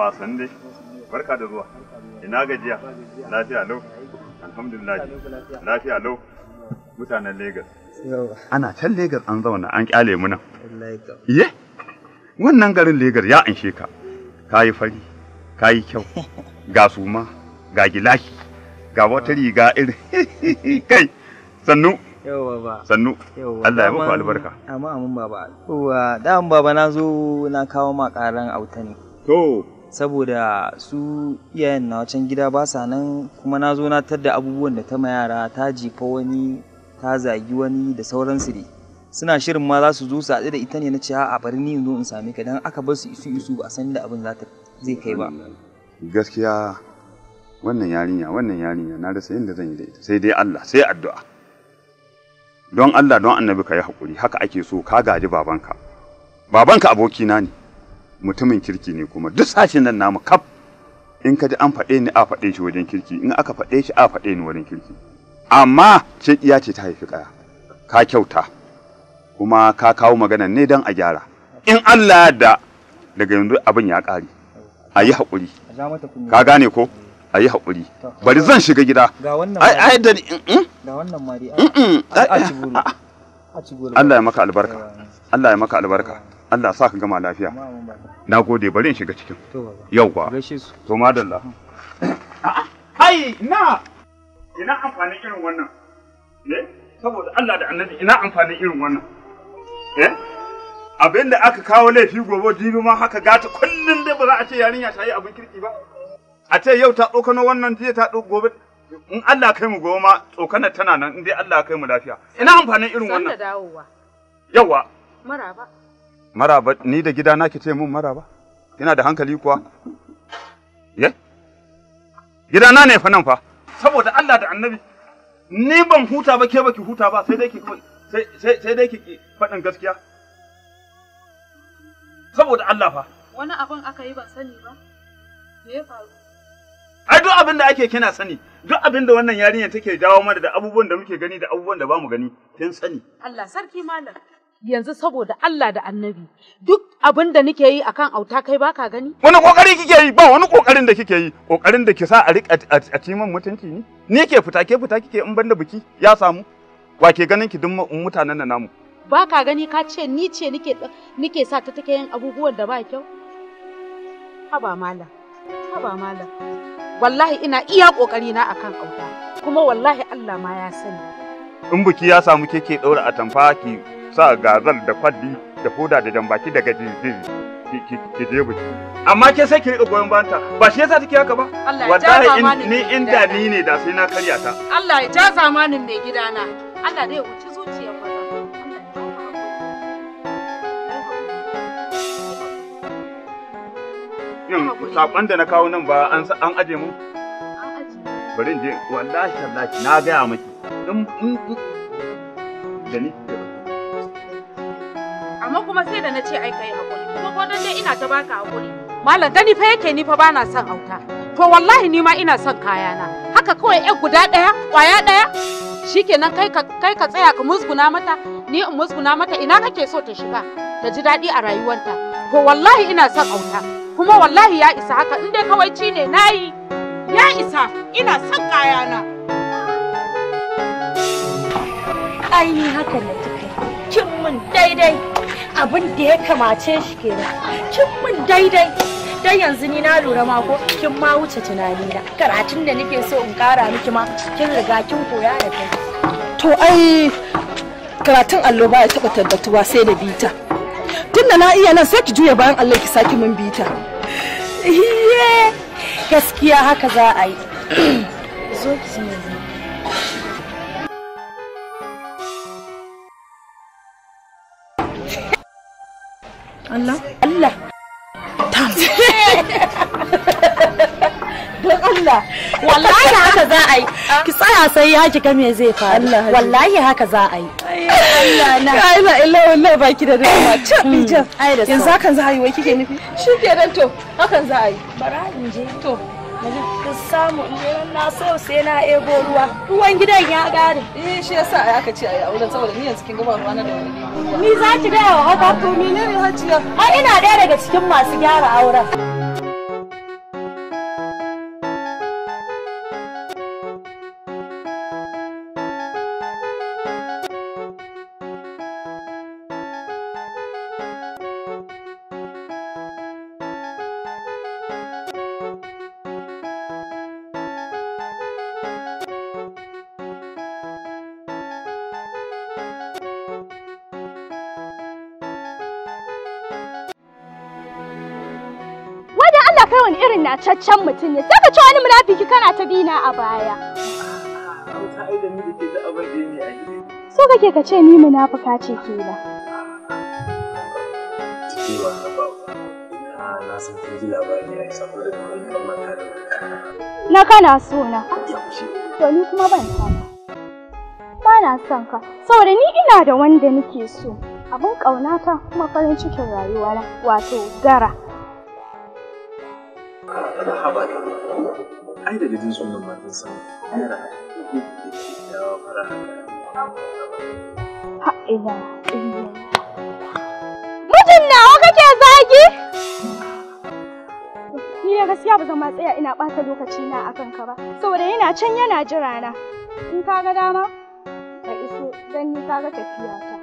Yawwa sande. Barka da zuwa. Ina gajiya. Lafiya lau. Alhamdulillah. Lafiya lau. Mutanen Lagos. Ana can Lagos an zauna an kyale mu nan. Iye? Wannan garin Lagos ya anshe ka. Kayi fari, kayi kyau. Ga suma, ga gilashi, ga wata riga irin kai. Sannu. Yawwa baba. Sannu. Allah ya muku albarka. Amma amin baba. Yawwa, dan baba na zo na kawo ma karan auta ne. To, saboda su iyayen na can gida ba sa nan kuma na zo na tadda abubuwan da ta ma yara ta jifa wani ta zagi wani da sauransu dai. Suna shirin ma za su zo su haɗu da ita ne na ce a'a bari ni in zo in same ka dan aka bar su isu isu ba a san da abin zai kai ba. Gaskiya wannan yarinya na rasa yadda zan yi da ita sai dai Allah sai addu'a. Don Allah don Annabi ka yi haƙuri haka ake so ka gaji babanka. Babanka abokina ne. Mutumin kirki ne kuma duk sashin nan namu kaf in ka ji an faɗe ni a faɗe shi wajen kirki in aka faɗe shi a faɗe ni wajen kirki amma ce iya ce ta haifi kaya ka kyauta kuma ka kawo maganan ne don a gyara in Allah da daga yanzu abin ya ƙare a yi haƙuri ka gane ko a yi haƙuri bari zan shiga gida ai da ga wannan ma dai a ci goro Allah ya maka albarka Allah ya maka albarka Allah sa ka gama lafiya. Na gode bari in shiga cikin. Yauwa. To madalla. Ai ina ina amfanin irin wannan. Eh? Saboda Allah da Annabi ina amfanin irin wannan. Eh? Abin da aka kawo laifi gobe jibi ma haka gata kullun dai ba za a ce yarinya ta yi abin kirki ba. A ce yau ta tsokano wannan jiya ta gobe in Allah kai mu gobe ma tsokanar tana nan in dai Allah kai mu lafiya. Ina amfanin irin wannan. Sanda dawowa. Yauwa. Maraba. Maraba ni da gidana ki ce mun maraba? Kina da hankali kuwa? Ye? Gidana ne fa nan fa. Saboda Allah da Annabi ni ban huta ba ke baki huta ba sai dai ki sai dai ki faɗin gaskiya. Saboda Allah fa. Wani abin aka yi ban sani ba. Me ya faru? Ai duk abin da ake kina sani, duk abin da wannan yarinya take jawo mana da abubuwan da muke gani da abubuwan da bamu gani, kin sani. Allah sarki malam. Yanzu saboda Allah da Annabi duk abin da nake yi akan auta kai baka gani? Wani kokari kike yi ba wani kokarin da kike yi kokarin da ke sa a rika a ci man mutunci ni ni ke fita ke fita kike in banda biki ya samu wa ke ganin ki duk mutanen nan namu baka gani ka ce ni ce nike sa ta take yin abubuwan da ba kyau? Haba malam, haba malam. Wallahi ina iya kokari na akan auta kuma wallahi Allah ma ya sani. In biki ya samu ke ke daura atamfa ki sa gazal da kwaddi da foda da jambaki daga jijiji ki je biki amma ke sai ki rika goyon bayanta ba shi yasa take haka ba wallahi ni inda ni ne da sai na karya ta. Allah ya ja zamanin mai gidana Allah dai ya wuci zuciyar maza. Yin sakon da na kawo nan ba an aje mu bari in je wallahi tallahi na gaya miki in da ni amma kuma sai da na ce ai kai hakuri kuma ko dan dai ina ta baka hakuri malam gani fa yake ni fa bana son auta to wallahi ni ma ina son kayana haka kawai ƴar guda ɗaya ƙwaya ɗaya shikenan kai ka tsaya ka musguna mata ni in musguna mata ina kake so ta shiga ta ji daɗi a rayuwarta to wallahi ina son auta kuma wallahi ya isa haka in dai kawai ci ne nayi ya isa ina son kayana. Ai ni haka ne kika kin mun daidai abin da ya kamace shi kenan kin mun daidai dan yanzu ni na lura ma ko kin ma wuce tunani na karatun da nake so in kara miki ma kin riga kin koya da kai. To ai karatun allo baya taba tabbatuwa sai da bita. Tunda na iya nan sai ki juya bayan Allah ki saki mun bita. Iye gaskiya haka za a yi. Zo ki ji. Allah Allah don Allah wallahi haka za a yi ki tsaya sai ya kika me zai faru wallahi haka za a yi Allah na ai la illa wallahi baki da dama can can yanzu hakan za a yi wai kike nufi shikenan to hakan za a yi bara in je to ka samu in je na so sai na ebo ruwa ruwan gidan ya gare eh shi yasa ai aka ce ai auren saboda ni yanzu kin ga ba ruwa na da wani ni za ki gaya wa haka to menene hajiya ai ina ɗaya daga cikin masu gyara auren. wani irin nacaccen mutum ne. Sai ka ci wani munafiki kana ta bi na a baya. Auta ai da ni da ke da abin da ne ai. So kake ka ce ni munafuka ce kenan. Ciki wannan ba auta. Na san kin ji labari ai saboda kun kan mata da na kana so na. To ni kuma ban san ka. Ba na son ka. Saboda ni ina da wanda nake so. Abin ƙaunata kuma farin cikin rayuwana wato gara. Haba da ai daga jin sunan matan san gara. Ya fara Ha ina. Mijin nawa kake zagi? Ni da gaskiya ba zan ma tsaya ina ɓata lokaci na akan ka ba saboda yana can yana jira na. In ka ga dama ka iso dan ni ka ga tafiya ta.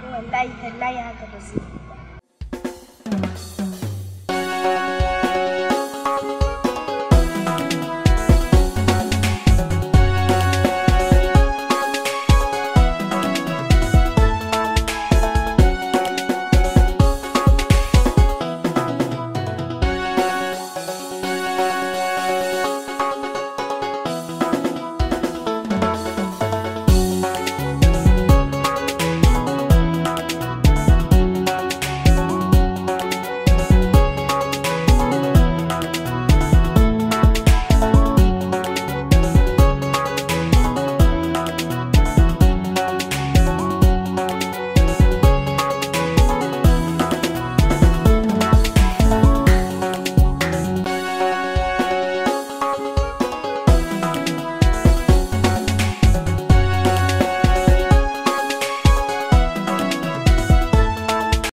Wallahi tallahi haka ba zai.